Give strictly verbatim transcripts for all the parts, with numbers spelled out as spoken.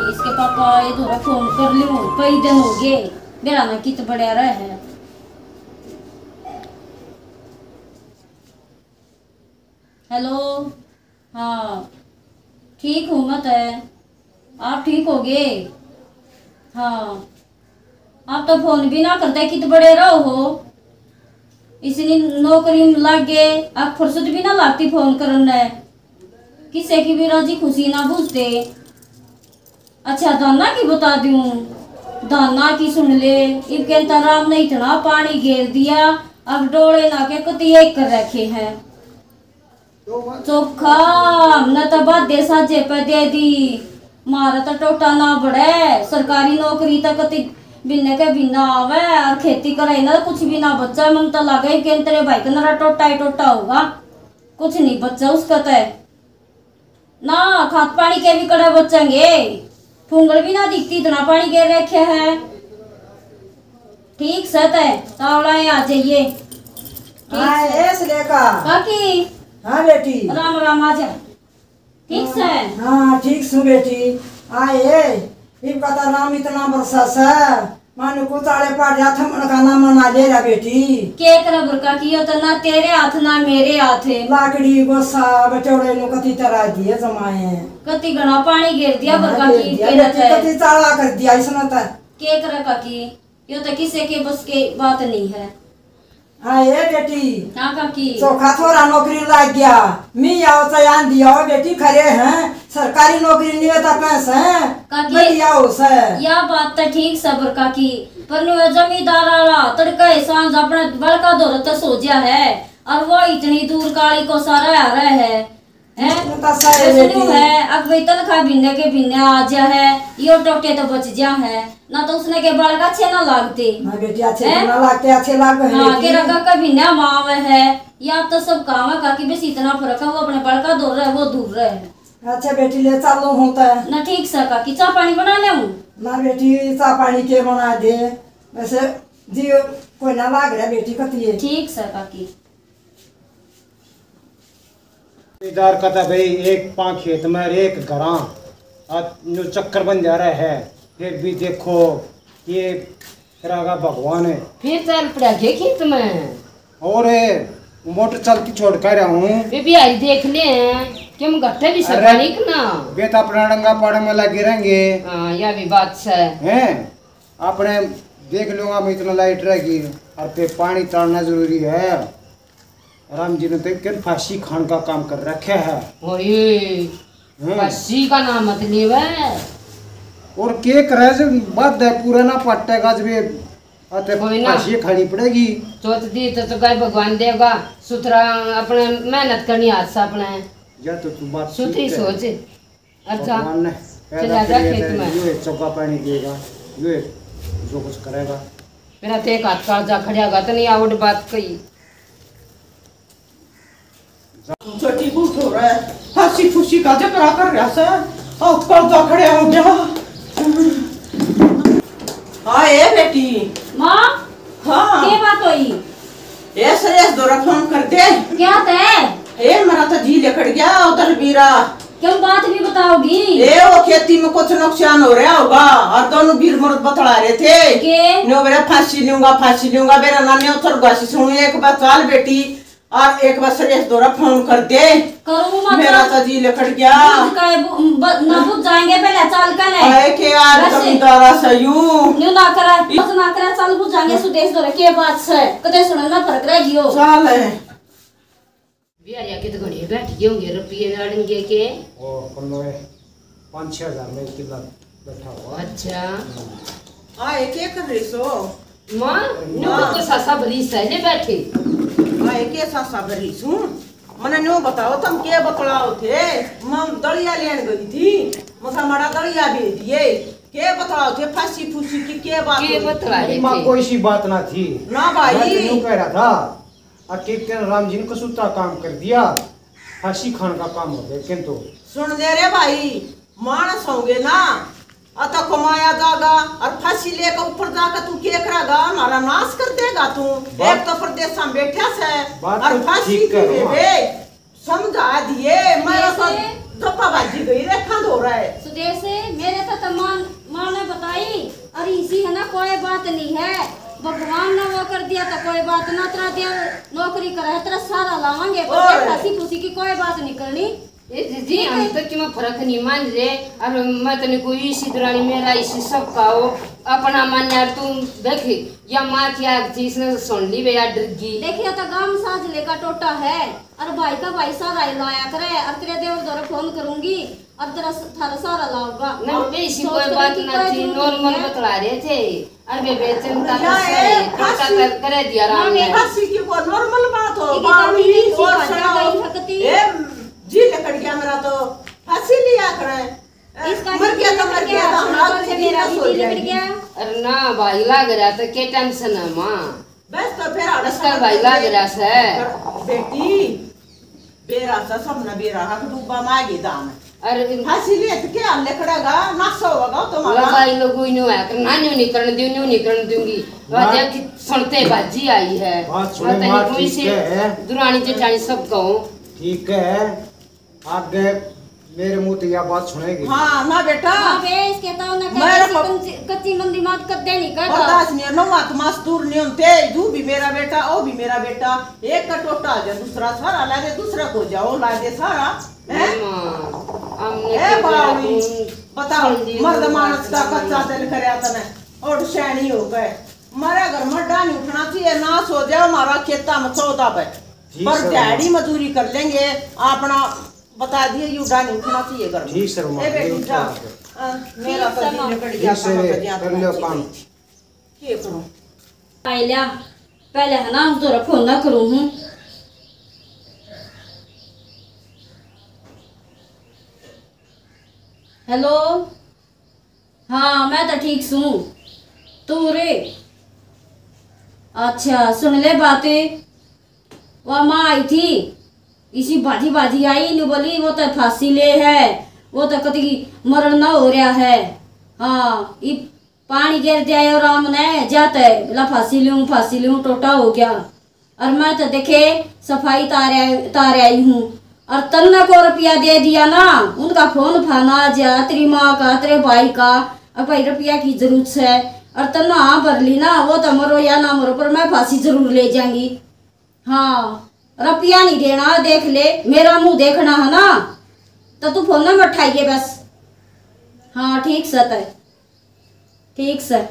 इसके पापा ये थोड़ा फोन कर लूं, कई दिन हो गए, बेरा ना कित बड़या रहे है। हेलो, हाँ, ठीक हूँ मैं तो। आप ठीक हो गए? हाँ, आप तो फोन भी ना करते, कित बड़े रहो हो। इसनी नौकरी में लग गए, आप फुर्सत भी ना लागती फोन करन ने। किसे की भी राजी खुशी ना बुझते। अच्छा, दाना की बता दूं, दाना की सुन ले। इब कहता राम ने इतना पानी घेर दिया, अब डोले ना के कति एक कर रखे हैं। चोखा, हमने तो बादे साझे पे दे दी। मारा तो टोटा ना बढ़े, सरकारी नौकरी तो कति बिन्ने के बिन्ना आवे, और खेती करे ना, कुछ भी ना बच्चा। मन तो लगे कि तेरे भाई का नरा टोटा ही टोटा होगा, कुछ नहीं बच्चा उसका तो। ना, खाद पानी के भी कड़े बचेंगे। फूंगल भी ना दिखती, इतना पानी गिर रखे है। ठीक से तय, तावला आ जाइए। ठीक हाँ, से। ए सुलेखा। काकी। हाँ बेटी। राम राम, आ जा। ठीक से। हाँ, ठीक सु बेटी। आए, इब का तो राम इतना बरसा से, मानो कुताले पाड़िया थमन का नाम ना ले रहा बेटी। के करे बुरका की, यो तो ना तेरे हाथ ना मेरे हाथ है। लाकड़ी गोसा बचौड़े नु कति तरह दिए जमाए। कति घना पानी घेर दिया हाँ, बुरका घेर की दिया के बेटी, रहता है। कति चाला कर दिया इसने तो। के करे काकी, यो तो किसे के बस के बात नहीं है। हाँ, ए बेटी। हाँ, काकी। चोखा थोड़ा नौकरी लाग गया। मी आओ से आन दिया हो बेटी, खरे हैं। सरकारी नौकरी नहीं होता पैसे हैं। काकी, बढ़िया हो से। या बात तो ठीक सबर काकी, पर नु जमींदार वाला तड़का ही सांझ अपने बड़का दौर तो सो गया है, और वो इतनी दूर काली को सारा आ रहा है। हैं? वो तो सही है जैसे न्यू बेटी। है, अब भाई तनख्वाह बिन्ने के बिन्ने आ जा है, यो टोटे तो बच जा है, ना तो उसने के बालक अच्छे ना लागते। हाँ बेटी, अच्छे हैं? तो ना लागते, अच्छे लाग है हाँ, बेटी। के रखा का बिन्ने माव है, या तो सब काम है काकी, बस इतना फर्क है, वो अपने बालका दूर रहे, वो दूर रहे। अच्छा बेटी, ले चालू हूँ तो। ना ठीक सा काकी, चाय पानी बना ले हूँ। ना बेटी, चाय पानी के बना दे, वैसे जी कोई ना लाग रहा बेटी, कती है। ठीक सा काकी। इधर का था भाई, एक पां खेत में और एक घरां, आ, जो चक्कर बन जा रहा है, फिर भी देखो, ये रागा भगवान है। फिर चल पड़ा के खेत में? और मोटर चलती छोड़ कर रहा हूँ। वे भी आई देख ले, क्यों घट्टे भी अरे, सरकारी ना? वे तो अपना डंगा पाड़े में लगे रहेंगे। हाँ, यह भी बात है। हैं? आपने देख लूंगा मैं, इतना लाइट रहेगी, और फिर पानी तारना जरूरी है। राम जी ने तो एक फांसी खान का काम कर रखा है। ओए, हम्म। फांसी का नाम मत लेवे। और के करे जो बात है, पूरा ना पट्टेगा जब ये, अते कोई ना। फांसी खानी पड़ेगी। चौथ दी तो, तो गाय भगवान देगा, सुथरा अपने मेहनत करनी हाथ से अपने। या तो तू बात सुथरी ठीक है। सोच। अच्छा, भगवान ने चला पैदा जा करिए खेत तो में। यो है चौका पानी देगा, यो है जो कुछ करेगा। मेरा तो एक हाथ कालजा खड़िया गा तो नहीं आवड़ बात कही। छोटी बहू हो रहा है, हंसी खुशी का जकरा कर रहा से, और कालजा खड़े हो गया। हाँ, ए बेटी। माँ। हाँ। के बात होई? ए सुरेश दौरा फोन कर दे। क्या तै? ए, मेरा तो जी लिकड़ गया उधर बीरा। क्यों, बात भी बताओगी? ए, वो खेती में कुछ नुकसान हो रहा होगा और दोनों बीर मर्द बतला रहे थे। के? न्यू मेरा फांसी लूंगा, फांसी लूंगा, मेरा ना न्यू थोड़ा घासी सुन, एक बार चाल बेटी और एक बार सुरेश दौरा फोन कर दे। करूँ मैं मेरा तो। तो जी लिकड़ गया। बुझ का है, बु-, ब-, ना बुझ जाएंगे पहले चाल के ले। आए के यार वैसे। कभी दारा सयू। न्यू ना करे, बस ना करे, चाल बुझ जाएंगे सुदेश दौरा, के बात से? कदे सुनना फर्क रह गयो। चाल है। बिहारिया के तो घणे बैठ गए होंगे रुपये नारंगे के। ओ, कम है, पाँच छह हजार में एक किला बैठा हुआ। अच्छा। हाँ। आए, के कर रही सो? माँ, न्यू हाँ। तो सासा भरी सहले बैठे। आए, के सासा भरी सू? मने न्यू बताओ, तुम के बतलाओ थे? मैं दलिया लेन गई थी, मसा माड़ा दलिया भेज दिए। के बतलाओ थे? फांसी फूसी की के बात के हुई? बतला रहे माँ, थे? कोई सी बात ना थी। ना भाई। मैं तो न्यू कह रहा था, आखिर तेरे राम जी ने कसूता काम कर दिया, फांसी खान का काम हो गया। किंतु सुन ले रे भाई, मानस होंगे ना, अत कमाया जागा और फांसी लेकर ऊपर जाकर तू के करागा? हमारा नाश कर देगा तू। बात एक तो परदेसा में बैठा से बात और तो फांसी ठीक कह रहे हो। समझा दिए, मैं कैसे? धप्पा भाजी गई, रेखा धो रहा है। सुदेश, मेरे तो, तो माँ, माँ ने बताई, और इसी है ना, कोई बात नहीं है। भगवान ने वो कर दिया तो कोई बात ना, तेरा दिया नौकरी करे है, तेरा सारा लावांगे, पर और? ये फंसी फूसी की कोई बात नहीं करनी। ए जीजी, ठीक है। हम तो क्यों फर्क नहीं मान रहे। और मैं तने कोई इसी दुरानी मेरा इसी सब का हो, अपना मान यार, तू देख, या माँ की आग थी, इसने सुन ली बे यार, डर गई। देखिए तो गांव साज लेका टोटा है, और भाई का भाई सारा ही लाया करे, और तेरे देवर दौरे फोन करूंगी, और तेरा स-, थारा सारा लाऊंगा। नहीं, और बे इसी सोच कोई करे बात की ना कोई थी, जरूरत नॉर्मल नहीं है। बतला रहे थे। अरे बे, बे, चिंता या तो ए, सही, चिंता फांसी। तो करे दिया राम ने। फांसी की कोई नॉर्मल बात हो, ये बावली किसी और बात सुनाओ। नहीं थकती। ए, जी लिकड़ गया मेरा तो, फांसी लिया करे। ए, इसका मर भी गया तो मर गया, तो हम लोग से मेरा भी जी लिकड़ गया। अरे ना भाई, लाग रहा तो के टेंशन है माँ। बस तो फिर आलस इसका भाई लाग रहा से। बेटी, बेरा से सबने बेरा हक डूबा मागे दाम। अरे फांसी ले तो क्या लिकड़ेगा, नासा होगा तुम्हारा। लगाई लोगो इन्हों है, करना न्यू नहीं करन दूं, न्यू नहीं करन दूंगी। वाह। देख, सुनते बाजी आई है। बात सुने, मैं तनी माँ कोई ठीक से है। दुरानी जेठानी सब कहूँ। ठीक है, आगे मेरे मुंह तो यह बात सुनेगी। हाँ, ना बेटा। ना बे, इसके तो ना मेरे कच्ची को कंची-, कच्ची मंदी मात कद्दे नहीं कहता। बर्दाश्त नहीं है, नौ हाथ मास दूर नहीं होते, तू भी मेरा बेटा, ओ भी मेरा बेटा, एक का टोटा आ जाए, दूसरा सारा ला दे, दूसरा को जाओ, ला दे सारा। हैं? माँ, हमने ए तो बावली, बताओ, मर्द मानस का कच्चा दिल करया तने, और शैनी हो गए। मारे घर में डा नहीं उठना चाहिए, नाश हो जाओ, हमारा खेता में चौदह पे। ठीक पर सर। दिहाड़ी मजदूरी कर लेंगे, अपना बता दिए, यू डा नहीं उठना चाहिए घर में। ठीक सर, ए बेटी, जा। हाँ, मेरा तो जी निकल गया, ठीक सर, काम कर दिया कर लो काम। के करूं? पाई लिया, पहले है ना, उस दौरा फोन ना करूं हूँ। हेलो, हाँ, मैं तो ठीक सूं। तू रे? अच्छा, सुन ले बात। वा माँ आई थी, इसी भाजी भाजी आई, न्यू बोली, वो तो फांसी ले है, वो तो कति मरण ना हो रहा है। हाँ, इब पानी गिर दिया यो राम ने, जाते बोला, फांसी लूं, फांसी लूं, टोटा हो गया। और मैं तो देखे सफाई तार आई, तार आई हूँ। और तन्ने को रुपया दे दिया ना, उनका फोन फान आ जा, तेरी माँ का, तेरे भाई का, और भाई रुपया की जरूरत है, और तन्ने हाँ भर ली ना, वो तो मरो या ना मरो, पर मैं फांसी जरूर ले जाऊंगी। हाँ, रुपया नहीं देना, देख ले, मेरा मुंह देखना है ना, तो तू फोन में उठाइए बस। हाँ, ठीक सै तै, ठीक सै।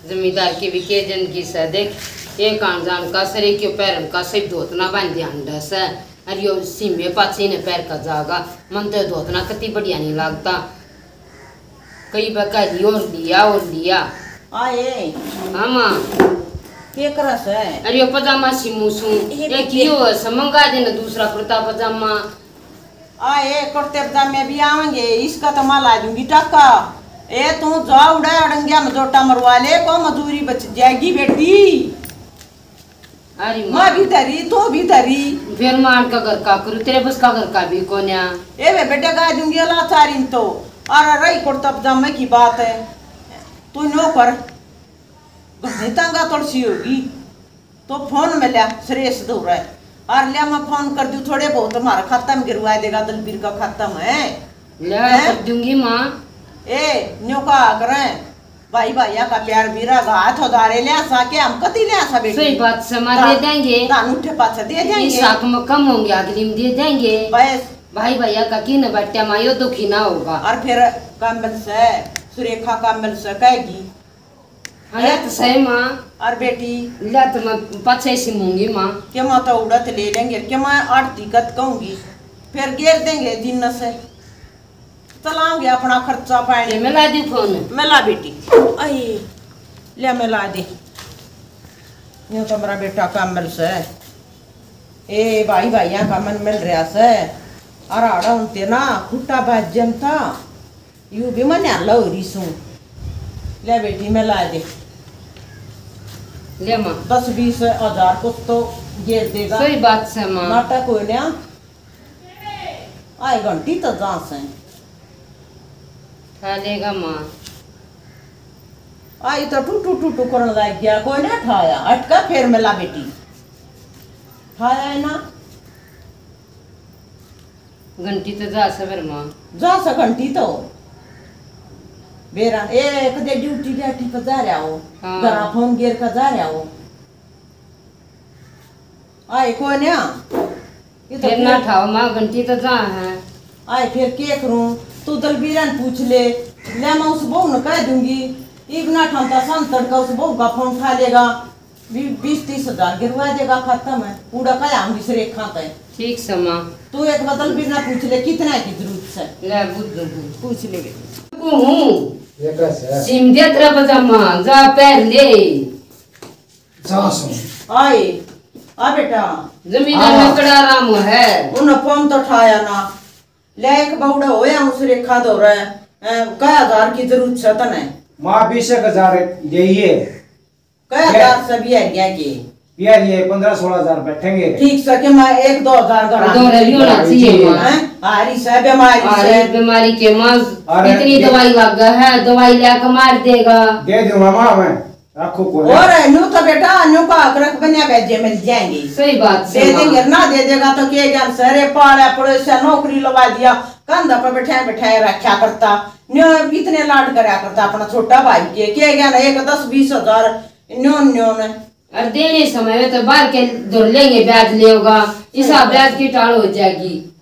जमींदार की भी के जिंदगी सै, देख, एक आन जान का सर, एक यो पैरन का सर, धोतना बांध दिया अंडा सै, अर यो सीमे पाछे ने पैर का जागा। मन तो धोतना कति बढ़िया नहीं लागता। कई बका लियो और लिया और लिया। आए। हाँ माँ। के करा सै? अरे यो पजामा सिमू सूं। ये एक भी यो है, समंगा देना दूसरा कुर्ता पजामा। आए, कुर्ते पजामे भी आवेंगे, इसका तो मैं ला दूंगी टाका। ए, तू जा उड़े अड़ंगिया में जोटा मरवा ले, को मजूरी बच जाएगी बेटी। अरे माँ। माँ भी धरी, तू भी धरी। फिर माँ का घर का करूँ, तेरे बस का घर का भी कोन्या। ए वे बेटे गा दूंगी अला चारिन तो। और रही कुर्ता पजामे की बात है, तू नो कर, घणी तंगा तोड़सी होगी। तो फोन मिला सुरेश धोरै, और लिया मैं फोन कर दूँ, थोड़े बहुत हमारा खाता में गिरवा देगा दलबीर का खाता में। ले, हैं? कर दूंगी माँ। ए, न्यू कहा करें, भाई भाइया का प्यार भी रहा, हाथ उधारे ले सा के हम कति ले सा बेटी। सही बात सै माँ, दे देंगे। दान उठे पाछे दे देंगे। इस साख में कम होंगे, अगली में दे देंगे। बस। भाई भैया का की न बट्या माँ, यो दुखी ना होगा। और फिर कामल सै, सुरेखा कामल सै कहेगी। हाँ, या तो सही माँ। और बेटी? ले तो मैं पाछे सिमूंगी माँ। के माँ तो उड़त ले लेंगे, के माँ आड़ती कत कहूंगी, फिर गेर देंगे दिन से। चलाओगे अपना खर्चा पानी। ये मिला दी फोन। मिला बेटी। आई, ले मिला दे। यो तो मेरा बेटा कामल सै। ए भाई, भाइयां का मन मिल रहा सै। अर आड़ा उनते ना खुट्टा बाज जमता। यू भी मैं न्याला हो रही सूं। ले बेटी, मिला दे। ले माँ। दस बीस हजार कुछ तो गेर देगा। सही बात सै माँ। नाटक हो न्या। आए घंटी तो जा सै। खा लेगा माँ। आई तो टू टू टू टू करन लग गया, कोई ना ठाया। अटका फिर मिला बेटी। ठाया है ना? घंटी तो जा सै फिर माँ। जा सै घंटी तो। बेरा ए कदे ड्यूटी ड्यूटी पर जा रहा हो, हाँ। घरा फोन गेर का जा रहा हो। आए कोन्या। ये तो फिर ना फिर ठाओ माँ, घंटी तो जा है। आए फिर के करूं? तू दलबीरा ने पूछ ले। ले मैं उस बहू ने कह दूंगी। इब ना ठांता शाम तड़का उस बहू का फोन उठा लेगा। बी-, बीस तीस हजार गिरवा देगा खाता में। पूरा कह आऊंगी सुरेखा तै। ठीक सै माँ। तू एक बार दलबीरा ने पूछ ले कितना की जरूरत है। ले बुझ दूं। पूछ ले। को हूँ। ये कैसे है? सिम दे तेरा पजामा, जा पहन ले। जा सुन। आए, आ बेटा। जमीन हाँ। में कड़ा आराम है। उन्हें फोन तो उठाया ना। ले एक बौड़ा होया उस रेखा दो रे। अ, कै हजार की जरूरत सै तने? माँ, बीस एक हजार यही है। कै हजार सै भी है क्या के? यार, ये पन्द्रह सोलह हजार बैठेंगे। ठीक सै के मैं एक दो हजार घरा दो रह भी होना चाहिए, माँ। हैं? हारी सै बीमारी हारी सै। बीमारी के माँ अरे इतनी दे- दवाई लग है, दवाई लेके मार देगा। दे दूंगा माँ मैं। रखो कोई। और न्यू तो बेटा, न्यू का हक रख बनिया भेजे मिल जाएंगे। सही बात दे सै, देंगे माँ। ना दे देगा तो के ज्ञान सै रे, पाड़ा पड़ोसिया नौकरी लवा दिया, कंधा पर बैठा बैठा रखा करता, न्यू इतने लाड करया करता अपना छोटा भाई के, के ज्ञान एक दस बीस हजार न्यू न्यू ने। और देने समय में तो बाहर के धर लेंगे, ब्याज लेगा, इसा ब्याज की टाल हो जाएगी।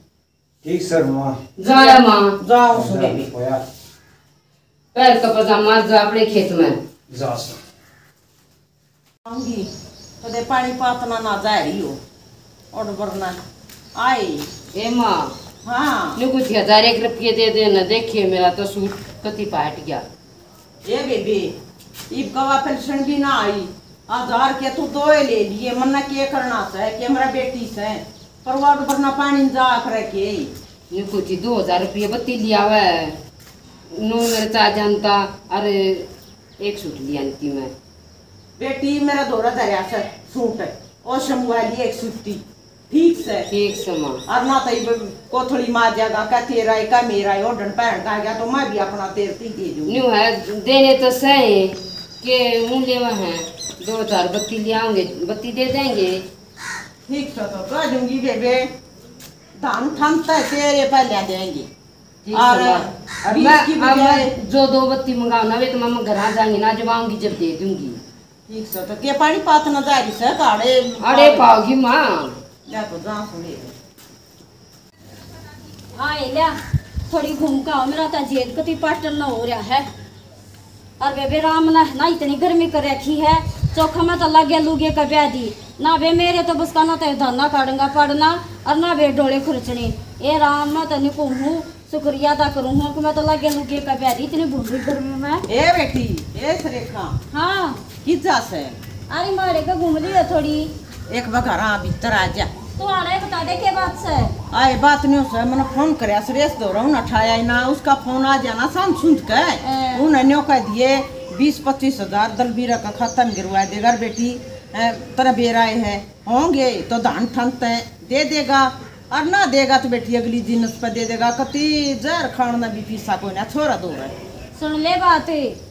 ठीक सै माँ। जाया माँ। जाओ सुने भी। होया। पैर का पजामा जा अपने खेत में। जा सै। आऊंगी, कदे पानी पातना ना जा रही हो। और वरना आए। ए माँ। हाँ। न्यू कुछ हजार एक रुपये दे दे ना, देखिए मेरा तो सूट कति पाट गया। ए बेबे, इब कवा पेंशन भी ना आई, हजार के तू दो ले लिए, मन्ना के करना सै, के मेरा बेटी सै, पर वो वरना पानी जा कर के। न्यू कुछ दो हजार रुपये बत्ती लिया हुआ है, न्यू मेरे चा जानता, अरे एक सूट लिया नी मैं। बेटी, मेरा धोरा धरया सै सूट, और शंभू वाली एक सूती, ठीक सै। ठीक सै माँ। और ना तो इब कोथली मार जाएगा, का तेरा है, का मेरा है, ओढ़न पहन का आ गया, तो मैं भी अपना तेर ती दे दूँ। न्यू है, देने तो सै के हूँ लेवा है, दो हजार बत्ती ले आऊंगे, बत्ती दे देंगे। ठीक सै, तो कह दूंगी बेबे, धान ठंडता है, तेरे पहले देंगे। ठीक और सै माँ। और बीस मैं, की अब बजाय मैं जो दो बत्ती मंगाऊँ ना, वे तो मैं घर आ जाऊंगी ना, जब आऊंगी जब दे दूंगी। ठीक सै, तो के पानी पात न जा रही सै, काढ़े अरे पाओगी माँ। ले तो जा सुने। आए ल्या, थोड़ी घूम के आओ, मेरा तो जेद कती पाटन न हो रहा है। और बेबे राम ने ना इतनी गर्मी कर रखी है, चोखा में तो लागे लुगे का ब्याह दी। ना बे मेरे तो बस का ना तो धंधा काटूंगा पड़ना, और ना बे डोले खुरचने। ए राम, मैं तो नहीं कहूँ, शुक्रिया अदा करूँ हूँ कि मैं तो लागे लुगे का ब्याह दी इतनी भूरी गर्मी में। ए बेटी, ए सुरेखा। हाँ। कित जा सै? अरे मारे का घूम लियो थोड़ी। एक बार घर आ, भीतर आ जा। तू आना ही बता दे, के बात सै? आए, बात न्यू सै, मैंने फोन करया, सुरेश धोरा उन्हें उठाया ही ना, उसका फोन आ जाना सांझ सुंझ के। ए। उन्हें न्यू कह दिए, बीस पच्चीस हजार दलबीरा का खाता में गिरवा देगा बेटी, ए, तेरा बेरा है, होंगे तो धान ठंड तै दे देगा। और ना देगा तो बेटी अगली जिनस पे दे देगा। कती जहर खाण ना भी पीसा कोई ना, छोरा दो रहे। सुन ले बात,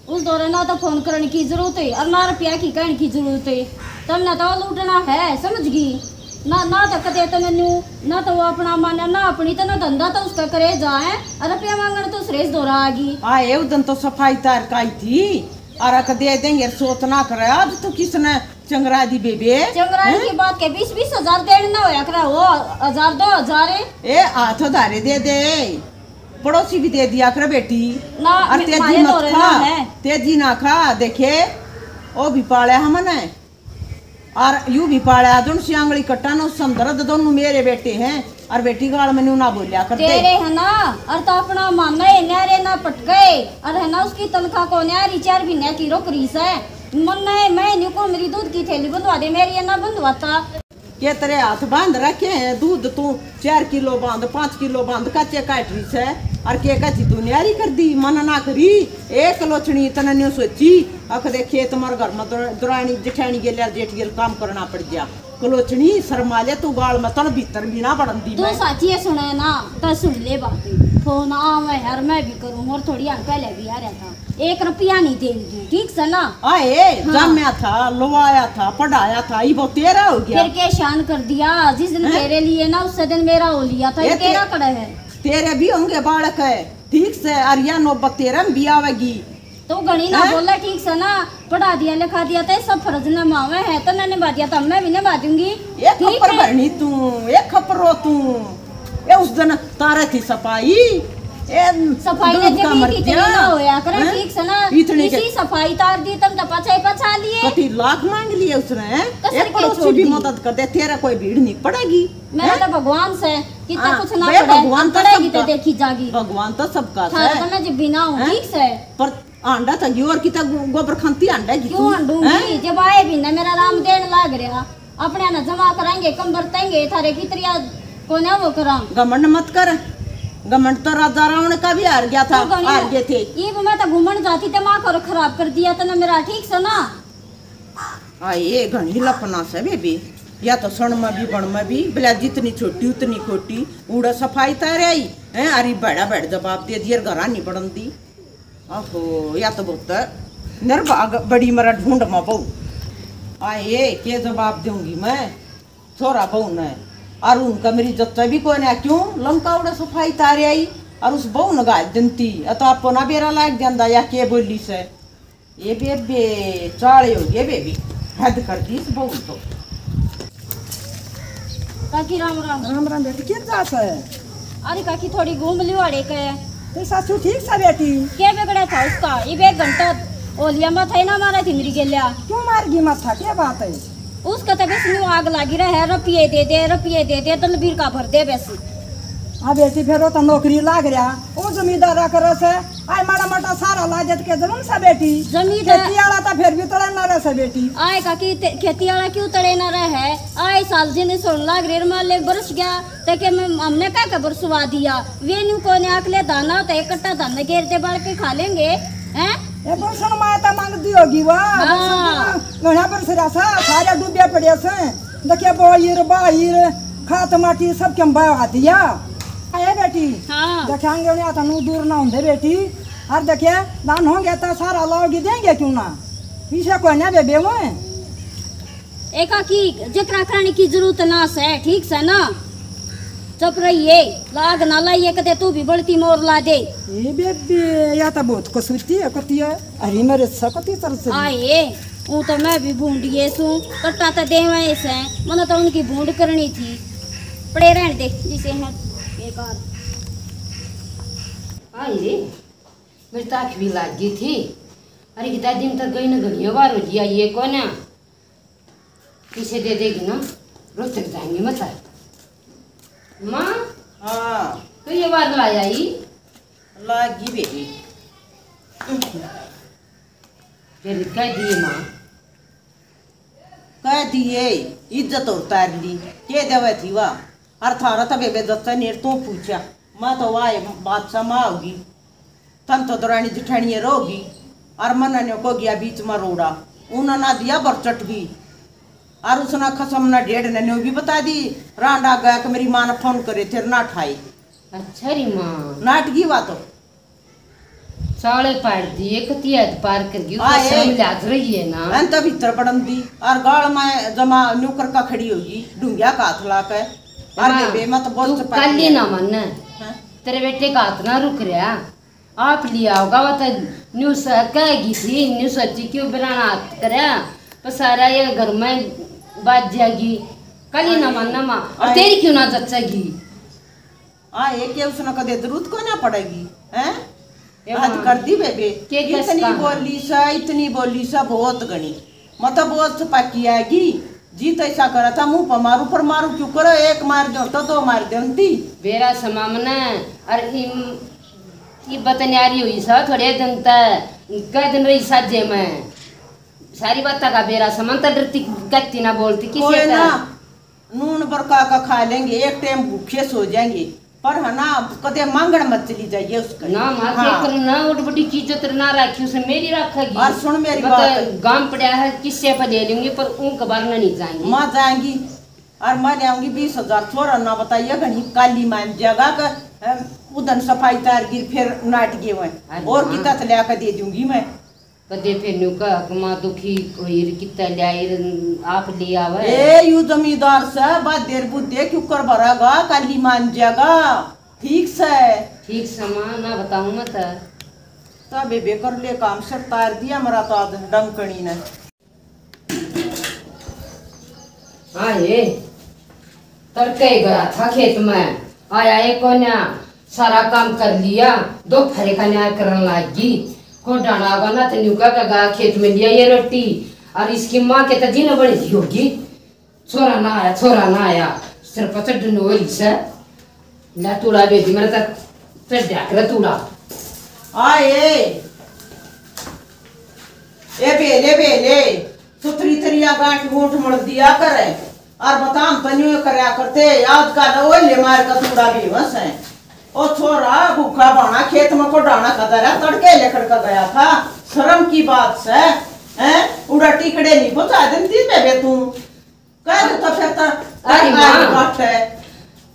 उस दौरे ना तो फोन करने की जरूरत है और ना रुपया की कहने की जरूरत है। तुमने तो लूटना है, समझ गई ना? ना तो कदे तने न्यू, ना तो वो अपना माने, ना अपनी, तो ना धंधा तो उसका करे जाए, और रुपया मांगने तो सुरेश दौरा आ गई। आए उदन तो सफाई तार काई थी, और अक दे देंगे, सोच ना करे। आज तो किसने चंगरा दी बेबे। चंगरा हैं? की बात के बीस बीस हजार देने ना होया करा, वो हजार दो हजार है। ए, हाथ उधारे दे दे, पड़ोसी भी दे दिया कर बेटी। ना, और मे-, तेजी मत खा, तेजी ना खा, देखे, ओ भी पाले हमने, और यू भी पाले, दोनों सी आंगली कट्टा ना, संदर्द दोनों मेरे बेटे हैं। और बेटी गाल में न्यू ना बोल्या कर दे। तेरे है ना, और तो अपना माना है, न्यारे ना पटके, और है ना उसकी तनख्वाह को न्यारी चार महीने की रोक रही सै। मन नहीं, मैं न्यू को मेरी दूध की थैली बंधवा दे, मेरी ये ना बंधवाता। के तेरे हाथ बांध रखे हैं, दूध तू चार किलो बांध, पाँच किलो बांध, कच्चे काट रही सै, और के कची तू न्यारी कर दी, मन ना करी। एक लोचनी तने न्यू सोची, अख दे खेत मर घर में दुरा-, दुरानी जेठानी गेल, जेठ गेल काम करना पड़ गया। कलोचनी, शर्मा ले तू, गाल में तन भीतर भी ना बड़न दी तू मैं। साची है सुने ना, तो सुन ले बात। फोन आवे है और मैं भी करूँ, और थोड़ी यार पहले भी आ रहा था, एक रुपया नहीं देंगी, ठीक से ना? आए, हाँ। जम्या था, लवाया था, पढ़ाया था, ये वो तेरा हो गया। फिर के शान कर दिया, जिस दिन हैं? तेरे लिए ना, उस दिन मेरा हो लिया था, ये ये तेरा ते-, कड़ा है। तेरे भी होंगे बालक है, ठीक से, और या नौबत तेरे में भी आवेगी। तो घणी ना हैं? बोले, ठीक से ना, पढ़ा दिया, लिखा दिया, तो सब फर्ज निभावे है, तो ना निभा दिया, तो मैं भी निभा दूंगी। एक ठीक खप्पर है। भरनी तू, एक खप्पर रो तू। ये उस दिन तारे थी सफाई, ए, सफाई ने दूध का जब मर इतनी गया। ना होया करे, हैं? ठीक से ना, इतनी इसी के सफाई तार दी, तुम तो पछा ही पछा लिए। कति लाख मांग लिए उसने, हैं? कसर एक के पड़ोसी छोड़ भी दी। मदद कर दे, तेरा कोई भीड़ नहीं पड़ेगी, मेरा हैं? तो भगवान से कितना हाँ, कुछ ना बे, पड़े, भगवान तो पड़ेगी तो सबका, देखी जागी। भगवान तो सबका थारे से। तो मैं जब बिना हूँ, हैं? ठीक से। पर आंडा था जी, और कितना गो-, गोबर खांती आंडा की क्यों तू, आंडूंगी? हैं? जब आए भी ना मेरा राम देन लाग रहा, अपने ना जमा कराएंगे, कम बरतेंगे, थारे की तरिया कोने वो करा। घमंड मत कर, घमंड तो राजा रावण का भी हार गया था, तो घणी हार गए थे। ये भी मैं तो घूमन जाती ते माँ को खराब कर दिया तने मेरा, ठीक से ना? हाँ, ये घणी लपना से बेबी, या तो सण में भी बण में भी, बोला जितनी छोटी उतनी खोटी, उड़ा सफाई तारे आई, हैं, अरे बड़ा बड़ जवाब दे दिया, घरा नहीं बड़न दी। आहो, या तो बहुत निर्भाग बड़ी मरा ढूंढ में बहू। आए, के जवाब दूंगी मैं छोरा बहू ने? और उनका मेरी जच्चा भी कोई ना, क्यों लंका उड़े सफाई तारे आई और उस बहू ने गाज जनती, या तो आपको ना बेरा लाग जांदा, या के बोली से। ये बेबे, चाले हो गए बेबी, हद कर दी इस बहू तो। काकी राम राम। राम राम बेटी, कित जात है? अरे काकी थोड़ी घूम लियो अड़े के। तेरी सासू ठीक सा बेटी? के बिगड़ा था उसका? इब एक घंटा ओलिया माथा ही ना मारा थी मेरी गेल्या। क्यों मार गई माथा, क्या बात है? उसका तो बस न्यू आग लागी रहा है, रुपये दे दे, रुपये दे दे, दलबीर का भर दे बस। हाँ बेटी, फिर वो तो नौकरी लाग रहा, वो जमींदारा करे से, आए माड़ा मोटा सारा लाजत के जरूर सा बेटी। जमींदार खेती वाला तो फिर भी तड़े ना रह से बेटी। आए काकी ते-, खेती वाला क्यों तड़े ना रह है? आए साल जी ने सुन लाग रे, माले बरस गया, ते के मैं, हमने क्या के बरसवा दिया? वे न्यू कोने आकले दाना होता है, एक कट्टा धान घेर दे बाल के खा लेंगे, हैं? ये बरसन माए तो मांगती होगी वाह, हाँ। बरसन तो घना बरस रहा सा, सारे डूबे पड़े से। देखिए, बोईर, बाईर, खात माटी सब के बहा दिया। ए बेटी, हाँ। देखेंगे उन्हें आता नू दूर ना होंदे बेटी। और देखिए, दान होंगे तो सारा लाओगी देंगे क्यों ना? पीछे कोई ना बेबे वो। एका की जिक्रा करने की जरूरत ना से, ठीक से ना? चुप रहिए, लाग ना लाइए, कदे तू भी बलती मोर ला दे। ए बेबे, या तो बहुत कसूती है, कती है। अरे मेरे से कती तरस रही। आए, ऊँ तो मैं भी भूंडिए सूं, कट्टा तो देवे से, मने तो उनकी भूंड करनी थी। पड़े रहने दे, जिसे हैं बेकार। आई रे, मेरी तो आँख भी लाग गई थी। अरे कितना दिन तक गई ना, घड़िया बार हो गया, ये कौन है? पीछे दे देगी ना, रोज तक जाएंगे मत। माँ, हाँ। तो ये बार लाया ही? लागी बेबी। फिर कह दिए माँ। कह दिए, इज्जत और तार ली, के देवे थी वा? अर थारा तो बेबे जच्चा नेर तो पूछा, मैं तो वाए बादशाह माँ होगी, तन तो दरानी जिठानिये रहोगी, अर मन्ना ने को गया बीच में रोड़ा, उन्हें ना दिया बरचट भी, अर उसने खसम ना डेढ़ ने न्यू भी बता दी, रांडा गया कि मेरी माँ ने फोन करे थे ना ठाए। अच्छा री माँ। नाटकी बात हो। चाले पाड़ दिए, कती हद पार कर गई, हाँ, ऊपर से ए। हम लाज रही है ना। अन तो भीतर पड़न दी, और गाल में जमा न्यू करका खड़ी होगी, ढूंगिया का हाथ ला के। और माँ, बेबे मत बोल तू चुप कर काली ले। ना मन। हाँ। तेरे बेटे का हाथ ना रुक रहा, आप लिया होगा, वो तो न्यू स-, कहेगी थी, न्यू सच्ची क्यों बिराना हाथ करे, पर सारा ये घर में बाज जाएगी। काली ना हाँ। मन माँ, और हाँ। तेरी क्यों ना जचेगी? हाँ, ये के उसने कदे जरूरत को ना पड़ेगी, हैं? ए हद माँ, कर दी बेबे। के इतनी बोली सा, इतनी बोली सा, बहुत घणी। मतलब बहुत सपाकी आएगी। जी तो ऐसा करा था, मुंह पर मारू, पर मारू क्यों करो? एक मार दो तो दो मार दो ती। बेरा समा मने, और इम, इब तो न्यारी हुई सा, थोड़े दिन तक, कै दिन रही साजे में। सारी बात का बेरा समा, तो डरती, कहती ना बोलती, किसी कोई ना। नून बरका का खा लेंगे, एक टाइम भूखे सो जाएंगे, पर है ना, कदे मांगण मत चली जाइए उसका। ना माँ, हाँ। के करूँ ना, ओड बड़ी चीज तो ना राखी, उसे मेरी रखेगी। और सुन मेरी बात। गाम पड़ा है, किस्से पे ले लूंगी, पर ऊँ कबार ना नहीं जाएंगी। माँ जाएंगी, और मैं ले आऊंगी बीस हजार, छोरा ना बताइए, घणी काली मान जाएगा कि, हम, उधन सफाई तार गिर फिर नाट गए हुए। हाँ जी, और हाँ। कितना तो लिया के दे दूंगी मैं। कदे फिर न्यू कह के माँ दुखी होई रे, कितना लिया रे, आप ले आवे। ए, यू जमींदार से बात देर बुद्धे क्यों कर भरागा, काली मान जाएगा। ठीक से। ठीक से माँ, ना बताऊं मैं तो। तबे बेकर ले काम सर तार दिया मरा तो आज डंकनी ने। हाँ ये, तड़के ही गया था खेत में, आया एक कोन्या, सारा काम कर लिया, दोपहर का न्याय करन लाग गई। को डाला होगा ना तो न्यू कह के गया खेत में लिया ये रोटी, और इसकी माँ के तो जी न बन गई होगी। छोरा ना आया, छोरा ना आया, सिर पर चढ़न हो रही से। ले तूड़ा बेटी, मेरे तक चढ़ जा कर तूड़ा। आए। ए बेले, बेले, सुथरी तरिया गांठ गूंठ मल दिया करे। और बताम तन्यू करया करते, याद का ओले मार का तूड़ा भी वस है। ओ छोरा, भूखा बाणा खेत में को डाना कदा रहा, तड़के लेकर का गया था। शर्म की बात से, हैं? उड़ा टिकड़े नहीं पहुंचा देती बेबे तू। कह दे तो फिर तो अरे आज माँ, बात है।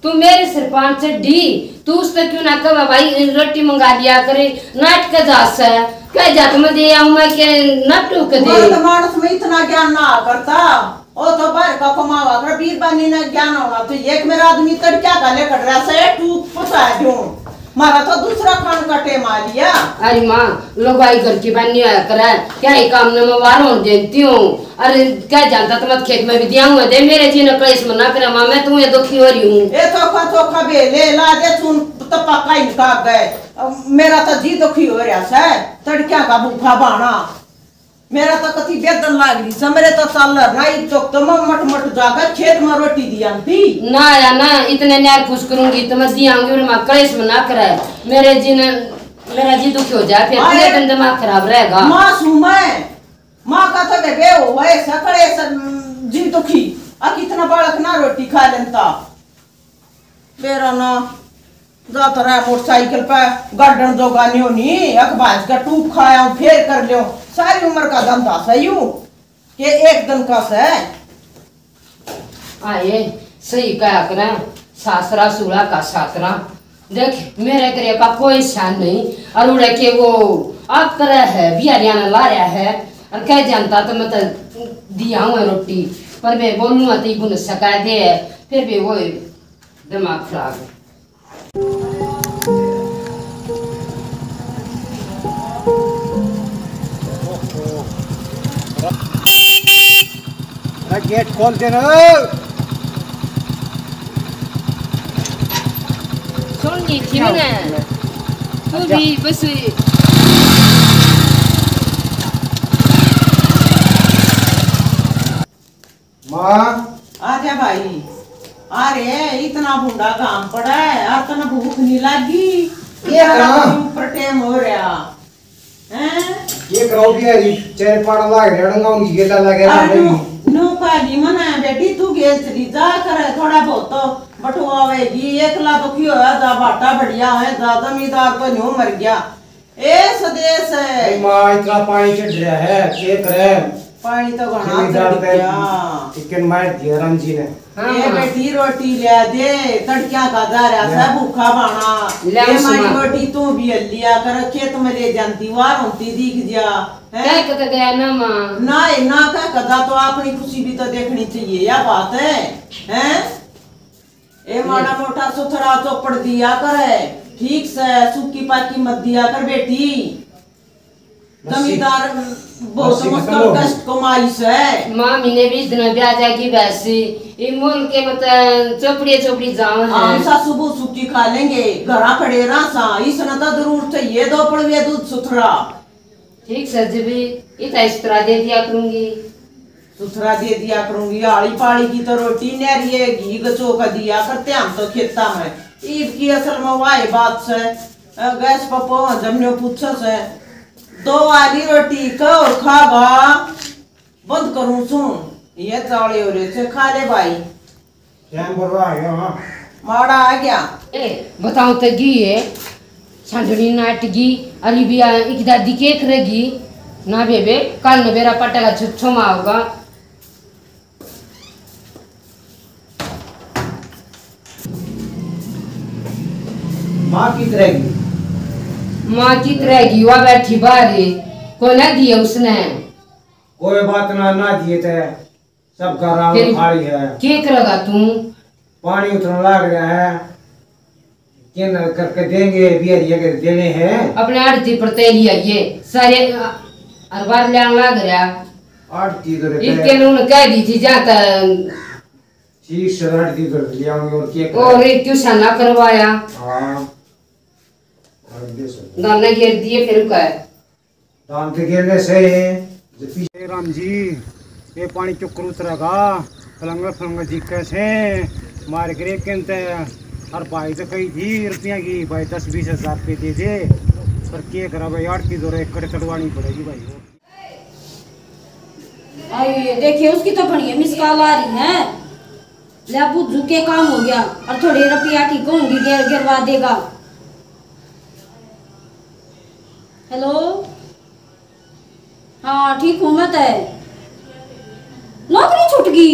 तू मेरे सिर पान चढ़ी, तू उससे क्यों ना कहे, भाई, रोटी मंगा लिया करे, नाट के जा से, कह जा तो मैं दे आऊं, मैं के ना टूक दे। मर्द मानस में इतना ज्ञान ना करता, ओ तो बाहर का कमावा कर, बीरबानी ने ज्ञान होना तो एक मेरा आदमी तड़क्या का लेकर रहा से, टूक फंसा दूं। मारा तो दूसरा खान का टेम आ लिया। अरे माँ, लुगाई घर की बनी होया करे, क्या ही काम ने मैं वार होन देती हूँ। अरे क्या जानता तो मत खेत में भी दिया हुआ दे, मेरे जी ने कलेश में ना करे माँ, मैं तू ये दुखी हो रही हूँ। ए चोखा चोखा बेले ला दे, तू तो पक्का इनका गए। अब मेरा तो जी दुखी हो रहा से, तड़क्या का भूखा बाणा। मेरा तो कति बेदन लाग रही से, मेरे तो चाल रहा, इब तो कम मट मट जाकर खेत में रोटी दी आंटी। ना आया ना, इतने न्यार खुश करूंगी तो मैं दी आऊंगी, और माँ कलेश में ना करे। मेरे जी ने, मेरा जी दुखी हो जाए, फिर आए। पूरे दिन दिमाग खराब रहेगा। माँ सू मैं, माँ का तो बेबे हो, वह सकड़े स-, जी दुखी, आ कितना बालक ना रोटी खा लेता। बेरा ना, जाता रहा मोटरसाइकिल पे, गाड़न जोगा नहीं होनी, अख भाज का टूप खाया, फेर कर लियो, सारी उम्र का धंधा सही हूँ, के एक दिन का से। आए, सही कहा करें, सासरा सूला का सासरा। देख, मेरे करे का कोई शान नहीं, और उड़े के वो आप करे है, बिहारिया ने ला रहा है, और कह जानता तो मैं तो दिया हूँ रोटी, पर मैं बोलूँ तो गुन सका दे, फिर भी वो दिमाग खराब है। अरे गेट खोल दे ना। सुन ली थी मैंने। तू भी बस। माँ। आजा भाई। अरे, इतना भूंडा घाम पड़ा है, और तने भूख नहीं लागी? ये इतना कहाँ? ऊपर टेम हो रहा। हैं? ये कराओ भी है, चेहरे पाड़ा लाग रहा, डंगा उनकी गेला लगे रहा, अरे, नहीं। नो, नो काली मना है, बेटी, तू गेल चली जा कर, थोड़ा बहुत तो बटवावेगी, एकला दुखी होया जा, बाटा बढ़िया है जा, जमींदार तो न्यू मर गया। ए, स्वदेश है। ए माँ, इतना पानी चढ़ रहा है, के करे? पानी तो घना चढ़ गया। चिकन मार दिया राम जी ने। हाँ, ए हाँ। बेटी, रोटी ले दे, तड़किया का जा रहा ले। सब भूखा बाणा। ले ए मारी माँ। रोटी तू भी लिया कर, खेत में ले जाती, वार होती दिख जा। हैं? कह के तो गया ना माँ। ना, ना कह कदा तो अपनी खुशी भी तो देखनी चाहिए, या बात है, हैं? ए, माड़ा मोटा सुथरा चोपड़ दिया करे, ठीक से, सूखी पाकी मत दिया कर बेटी। जमींदार बहुत मुश्किल कष्ट कमाई से। माँ, महीने बीस दिन ब्याह जाएगी वैसी, ये मोल के मत चोपड़िए चोपड़ी जाओ है। हम सासू बहू सूखी खा लेंगे, घरा खड़े रहा सा, इसने तो जरूर चाहिए दो पड़वे दूध सुथरा। ठीक सर जी भी, इतना इस तरह दे दिया करूंगी। सुथरा दे दिया करूंगी, आली पाली की तो रोटी न्यारी है, घी गचो का दिया करते हम तो खेता में। ईब की असल में वाए बात से, अ, गैस पर पो जमने पूछो से, दो वाली रोटी को खावा बंद करूं सू, ये चाले हो रहे से खा ले भाई। टाइम बर्बाद आ गया, हाँ। माड़ा आ गया। ए, बताओ तो गई है, सांझणी नाट गई, अरे भी आ, एक दादी के करेगी? ना बेबे, काल न बेरा पटेगा छुच्छो मा होगा। माँ कित रहेगी? माँ कित रहेगी? वह बैठी बाहर, कोई ना दिए उसने। कोई बात ना, ना दिए ते सबका राम फिर खाली है। के करेगा तू? पानी उतरने लाग रहा है, के न करके देंगे, बिहारिया के देने हैं। अपने आड़ती पर तेल ही आइए सारे, अ, हर बार लेने लाग रहा। आड़ती तो रहता इनके है। उन्होंने कह दी थी जाता। ठीक से आड़ती तो ले आऊंगे और क्या और करें? एक क्यों सा ना करवाया? हाँ। और दे सर। दाना गिर दिए फिर का है? दान के गिरने से जब पीछे राम जी, ये पानी चुकर उतरेगा, फलंगर फलंगर जी कैसे मार गिरे कहते। और भाई तो कही थी रुपया की, भाई दस बीस हजार रुपये दे दे, पर के करा भाई, आड़ती दो एकड़ चढ़वानी पड़ेगी भाई। आई देखिए, उसकी तो घणी मिस कॉल आ रही है। ले बुझू के काम हो गया, और थोड़े रुपया की कहूंगी, गिर गिरवा देगा। हेलो, हाँ, ठीक हूँ मैं तय। नौकरी छूट गई?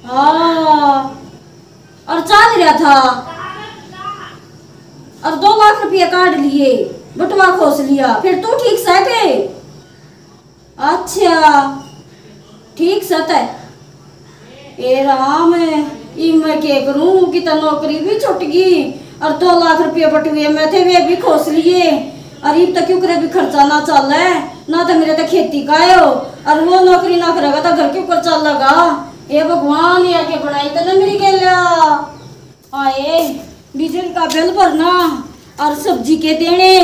हाँ, और चाल रहा था, और दो लाख रुपया काट लिए, बटुआ खोस लिया, फिर तू ठीक सै के? अच्छा, ठीक सै तै। ए राम, इब मैं के करूं कि तो नौकरी भी छुट गई और दो लाख रुपये बटुए में थे, वे भी खोस लिए। और इब तो क्यों करे भी खर्चा ना चाले, ना तो मेरे तो खेती का हो, और वो नौकरी ना करेगा तो घर क्यों कर चलेगा? ए भगवान, ये के बनाई तने मेरी गेल्या। आए, बिजली का बिल भरना और सब्जी के देने।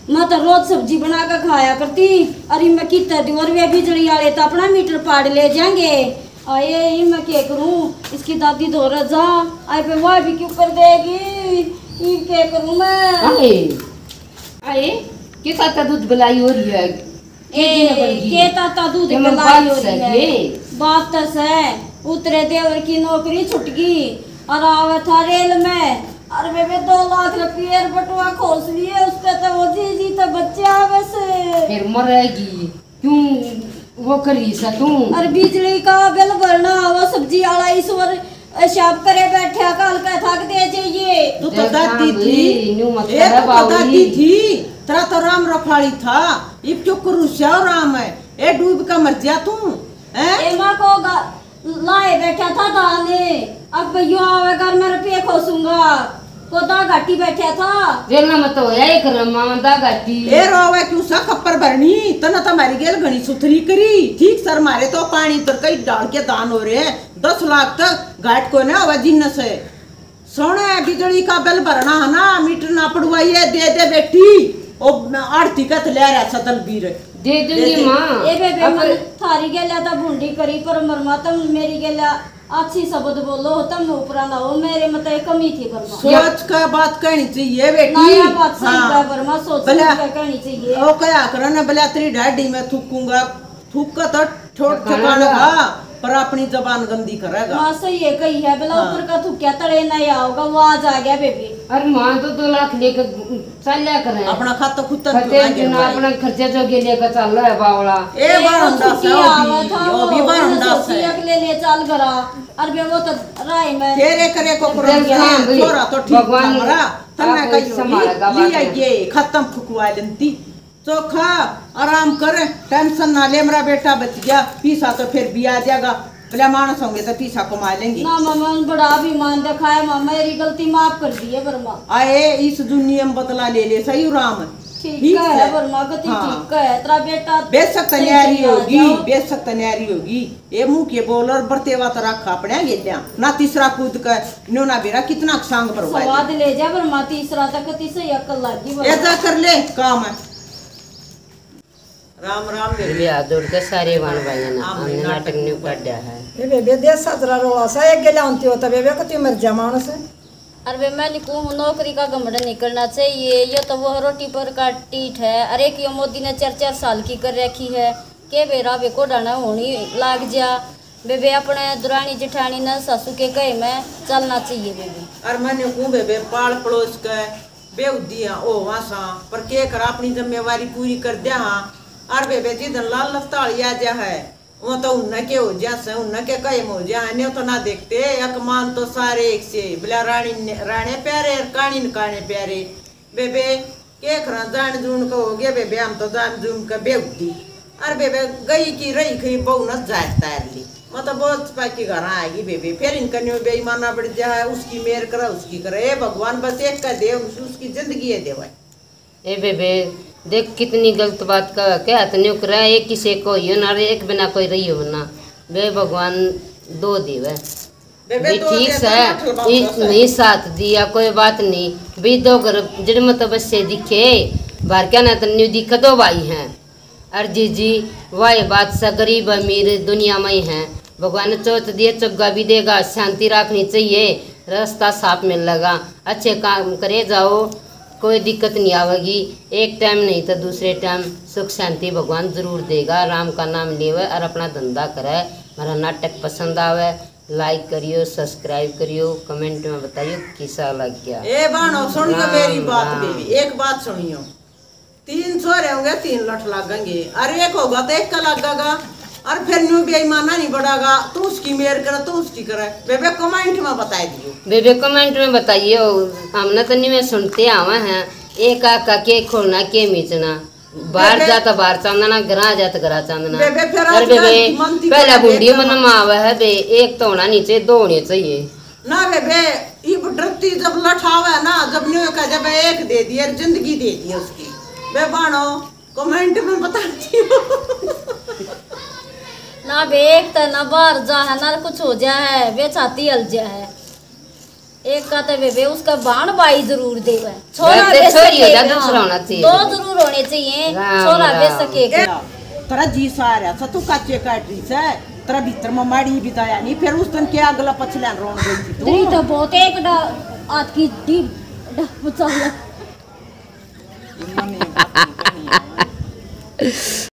मैं तो रोज सब्जी बना के खाया करती। अरे मैं कितना दूर वे बिजली वाले तो अपना मीटर पाड़ ले जाएंगे। आए, ये मैं क्या करूं, इसकी दादी धोरे जा। आए पे वह भी क्यों कर देगी, ये क्या करूं मैं? आए, आए, के ताता दूध बलाई हो रही है? ए, के ताता दूध के बलाई हो रही है? बात तो सै, उतरे देवर की नौकरी छुट गई और आवे था रेल में। अरे बेबे, दो लाख रुपये बटुआ खोस लिए, उसके तो वो जी जी तो बच्चे आवे से। फिर मरेगी क्यों? वो करी सा तू। अरे बिजली का बिल भरना, वो सब्जी वाला ईश्वर ए, शाप करे बैठा, काल का थक दे जाइए। तू तो दादी थी। न्यू मत ए, तू तो दादी थी। तेरा तो राम रखाली था। इब क्यों करूस्या राम है? ए, डूब का मर जा तू। हैं? ए, माँ को लाए बैठा था दाने। अब यो आवेगा, मैं रुपये खोसूंगा। को दा घाटी बैठा था। वेला मत होया एक रमा दा घाटी। ए, रोवे क्यों सा खप्पर भरनी? तने तो मारी गेल घणी सुथरी करी। ठीक सर मारे तो पानी तर कई डाल के दान हो रहे। दस लाख तक घाट को ना आवाजी न से। सुन, बिजली का बिल भरना है ना, मीटर ना पड़वाइए, दे दे बेटी। ओ आड़ती का तो ले रहा सदल बीर। दे दूंगी माँ। ए बेबे, मन थारी गेल्या तो भूंडी करी, पर मरमा तुम मेरी गेल्या अच्छी शब्द बोलो, तुम ऊपरा ना हो, मेरे में तो एक कमी थी बरमा। सोच के बात कहनी चाहिए बेटी। ना, यह बात सही है बरमा, सोच के कहनी चाहिए। ओ कहा करो ना, भला तेरी डाडी में थूकूंगा, थूक का तो ठोट ठिकाना का, पर अपनी जबान गंदी करेगा। माँ सही है कही है, भला ऊपर का थूक्या तले नहीं आओगा, वो आज आ गया बेबी। अरे माँ तो दो लाख लेकर चाल्या करें। अपना खाता खुद तक खर्चे क्यों ना जो ना गिनवाए? अपना खर्चे जो के लेकर चल रहा है बावला। ए, ए, बारंदा से, ओ भी, ओ भी बारंदा से। अगले ले चाल करा, अरे बे वो तो राय में तेरे करे को करो, छोरा तो ठीक था मरा, तन्ने कहियो संभालेगा, ये खत्म फुकवा लेंती। चोखा आराम कर, टेंशन ना ले, मेरा बेटा बच गया, पीसा तो फिर भी आ जाएगा। भला मानस होंगे तो पीसा कमा लेंगे। ना मामा, बड़ा अभिमान दिखाया मामा, मेरी गलती माफ कर दिए बरमा। आए इस दुनिया में बदला ले ले सही राम। ठीक है बरमा, गति ठीक है, तेरा बेटा बेशक तन्यारी होगी, बेशक तन्यारी होगी। ये मुंह के बोल और बरतेवा तो रख अपने गेल्या ना, तीसरा कूद के न्योना बेरा कितना सांग भरवा स्वाद ले जा बरमा, तीसरा तक तीसरी अकल लगी बरमा। ऐसा कर ले काम है। राम राम बेबे। हाथ जोड़ के सारे बाण भाइयां ने हमने नाटक न्यू काढ़ा है। ये बेबे देश साजरा रोला सा एक गेला आंती होता बेबे कति मर जा मानस। अरे बे मैं लिखूं हूँ, नौकरी का घमंड निकलना चाहिए। ये तो वो रोटी पर का टीठ है। अरे कि यो मोदी ने चार चार साल की कर रखी है। के बेरा बे को डाना होनी लाग जा। बेबे अपने दुरानी जेठानी ने सासू के कहे में चलना चाहिए बेबे। अरे मैंने कहूँ बेबे पाल पड़ोस के बेहुदियां होवा सा, पर के कर अपनी जिम्मेवारी पूरी कर द्या हाँ। अर बेबे जी धन लाल लफ्ताली आ जा है, वो तो उनने के हो जा से, उनने के कहे हो जा, ने तो ना देखते। एक मान तो सारे एक से, बोला रानी ने राणे प्यारे और काणी ने काणे प्यारे। बेबे, के खरा जान जून का हो गया बेबे, हम तो जान जून का बेहुदी। और बेबे, गई की रही खई बहू न जाए तार ली। मैं तो बहुत पाकी घर आएगी बेबे, फिर इनका न्यू बेईमाना बढ़ जा है, उसकी मेर करे, उसकी करे। ए भगवान, बस एक का दे, उस-, उसकी जिंदगी है देवा। ए बेबे, देख कितनी गलत बात का, क्या हाथ न्यू करे, एक किसे को यो ना रे, एक बिना कोई रही हो ना। बे भगवान दो देवे। बेबे, भी तो ठीक देता से, ना, अठल बाप इ-, का से। नहीं साथ दिया, कोई बात नहीं। भी दो घर जड़ में तो बसे दिखे, बाहर क्या ना तो न्यू दिखे, दो भाई हैं। और जीजी, वाह बात से, गरीब अमीर दुनिया में ही हैं। भगवान चौथ दिए चुग्गा भी देगा, शांति रखनी चाहिए, रास्ता साफ मिलेगा। अच्छे काम करे जाओ, कोई दिक्कत नहीं आवेगी। एक टाइम नहीं तो दूसरे टाइम सुख शांति भगवान जरूर देगा। राम का नाम लेवे और अपना धंधा करे। हमारा नाटक पसंद आवे, लाइक करियो, सब्सक्राइब करियो, कमेंट में बताइयो किसा लग गया। ए बाणो, सुनियो राम, मेरी बात राम। बेबी, एक बात सुनियो। तीन छोरे होंगे, तीन लठ लागेंगे, और एक होगा तो एक का लागेगा। और फिर न्यू बेईमाना नहीं बढ़ागा, तू उसकी मेर करे, तू उसकी करे। बेबे, कमेंट में बता दियो। बेबे, कमेंट में बताइयो, हमने तो नहीं में सुनते आवे हैं, एक आका के खोलना, के मीचना। बाहर बेबे, जा तो बाहर चांदना, घर आ जा तो घर आ चांदना। बेबे, फिर अरे आजकल बेबे, की मनती पहला को बूढ़ी देखा। मन में आवे है बे, एक तो होना नहीं चाहिए, दो होने चाहिए। ना बेबे, इब डरती जब लठावे ना, जब न्यू कह, जब एक दे दिए, जिंदगी दे दी उसकी। बे बाणो, कमेंट में बता दियो। ना बे, एक तो ना बाहर जा है, ना कुछ हो जा है, बे छाती हल जा है। एक का तो बेबे उसका बाण भाई जरूर देवे। छोरा वैसे बे छोरी हो सके जा, ना। दूसरा होना चाहिए। दो जरूर होने चाहिए। राम, छोरा बे राम। सके ए, का। तेरा जी सारा सा तू काचे काट रही से, तेरा भीतर में माड़ी भी दया नहीं, फिर उस दिन के अगला पछला रोन गई थी तू। नहीं तो बहुत एक डा-, हाथ की डी-, डा-, बचा लिया। इन्होंने बात नहीं करनी है।